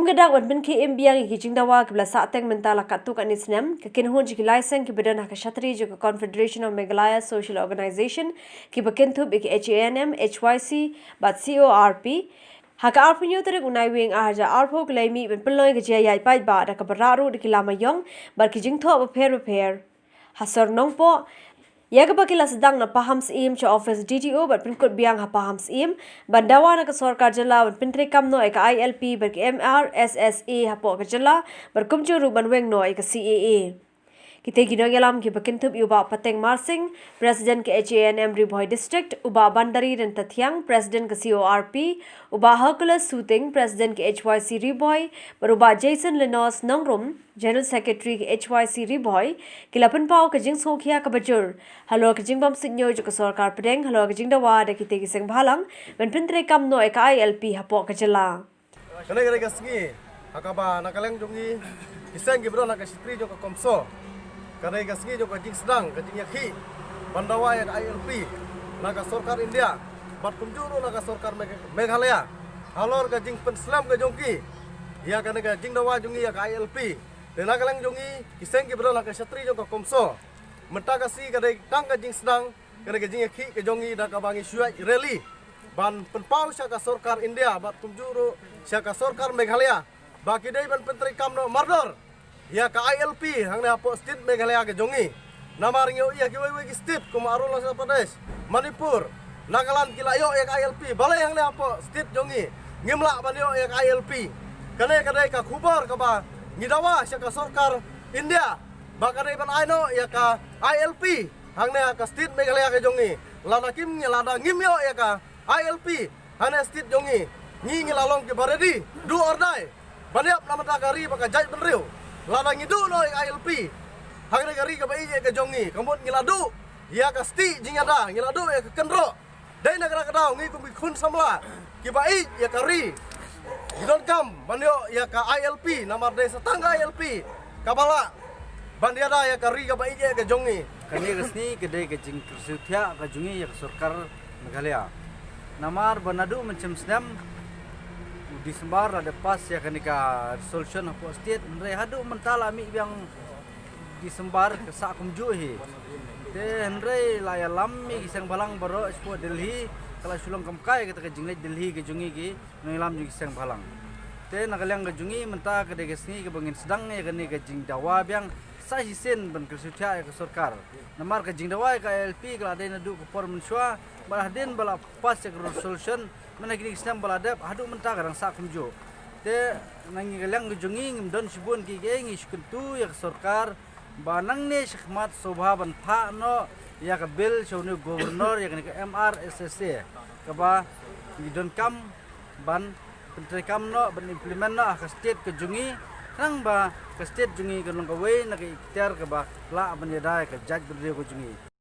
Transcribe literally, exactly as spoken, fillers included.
Ka dak ban pynkhie im biang ïa ki jingdawa kiba la sahteng mynta la katto katne snem, ka kynhun jong ki lai seng kiba don ha ka shatri jong ka Confederation of Meghalaya Social Organization, kiba kynthup ïa ki H A N M, H Y C bad C O R P, ha ka arphew hynñiew tarik u Naiwieng ar hajar arphew ki la ïa mih ban pynlong ïa ka jingïaid paidbah da kaba rah ruh da ki lama ïong bad ki jingthoh bapher bapher ha sor Nongpoh, ïa kaba ki la sdang na Pahamsyiem sha office D T O bad pynkut biang ha Pahamsyiem, ban dawa na ka sorkar jylla ban pyntreikam noh ïa ka I L P bad ki M R S S A hapoh ka jylla, bad kumjuh ruh ban weng noh ïa ka C A A. Kita ki nongïalam kiba kynthup ïa u Bah Pateng Marsing, President ka H A N M Ri Bhoi District, u Bah Bandari Ryntathiang, President ka C O R P, u Bah Hercules Suting, President ka H Y C Ri Bhoi, bad u Bah Jason Lenos Nongrum, General Secretary ka H Y C Ri Bhoi, ki la pynpaw ka jingsngewkhia kaba jur halor ka jingbym suidñiew jong ka sorkar pdeng halor ka jingdawa da kita ki seng bhalang ban pyntreikam noh ïa ka I L P hapoh ka jylla. Kane ka dei ka sngi ha kaba na ka liang jong ngi ki seng kiba don ha ka shatri jong ka CoMSO, ka dei ka sngi jong ka jingsdang ka jingïakhih ban dawa ïa ka I L P na ka sorkar India bad kumjuh ruh na ka sorkar Megh- Meghalaya halor ka jingpynslem ka jong ki ïa kane ka jingdawa jong ngi ïa ka I L P. Te na ka liang jong ngi ki seng kiba don ha ka shatri jong ka CoMSO, mynta ka sngi ka dei tang ka jingsdang, ka dei ka jingïakhih ka jong ngi da kaba ngi shu ïaid rally ban pynpaw sha ka sorkar India bad kumjuh ruh sha ka sorkar Meghalaya ba ki dei ban pyntreikam noh mardor ïa ka I L P hangne hapoh state Meghalaya ka jong ngi. Namar ngi ïohi ïa kiwei wei ki state kum Arunachal Pradesh, Manipur, Nagaland ki la ïoh ïa ka I L P, balei hangne hapoh state jong ngi ngim lah ban ïoh ïa ka I L P? Kane ka dei ka khubor kaba ngi dawa sha ka sorkar India ba ka dei ban ai noh ïa ka I L P hangne ha ka state Meghalaya ka jong ngi. Lada kim ngi, lada ngim ïoh ïa ka I L P hangne state jong ngi, ngi ngi la long kiba ready, do or die, ban ïap na ka bynta ka ri bad ka jaitbynriew. Lada ngi duh noh ïa ka I L P hangne ka ri kaba ïeit ka jong ngi, ka mut ngi la duh ïa ka stieh jingïada, ngi la duh ïa ka kynroh. Dei na kata ka daw ngi kum ki khun samla kiba ïeit ïa ka ri, ngi donkam ban ïoh ïa ka I L P, namar dei sa tang ka I L P kaba lah ban ïada ïa ka ri kaba ïeit ka jong ngi. Kane ka sngi ka dei ka jingkyrsiew thiah ka jong ngi ïa ka sorkar Meghalaya. Namar ba naduh mynshem snem u December la dep pass ïa kane ka resolution hapoh state, hynrei haduh mynta la mih biang December ka sah kumjuh hi. Te hynrei la ïalam ïa ki seng bhalang baroh shapoh Delhi, ka la shu long kam kai kata ka jingleit Delhi ka jong ngi ki nongïalam jong ki seng bhalang. Te na ka liang ka jong ngi mynta ka dei ka sngi kaba ngin sdang ïa kane ka jingdawa biang sa shisien ban kyrsiew thiah ïa ka sorkar. Namar ka jingdawa ïa ka I L P ka la dei naduh ka por mynshuwa, bad hadien ba la pass ïa ka resolution, mynta kine ki snem ba la dep, haduh mynta ka dang sah kumjuh. Te na ngi ka liang ka jong ngi ngim don shibun kiei kiei, ngi shu kyntu ïa ka sorkar ba nangne shakhmat sngewbha ban phah noh ïa ka bill sha une u governor ïa kane ka M R S S A kaba ngi donkam ban pyntreikam noh, ban implement noh ha ka state ka jong ngi, khnang ba ka state jong ngi kan long kawei na ka ikhtiar kaba lah ban ïada ïa ka jaitbynriew ka jong ngi.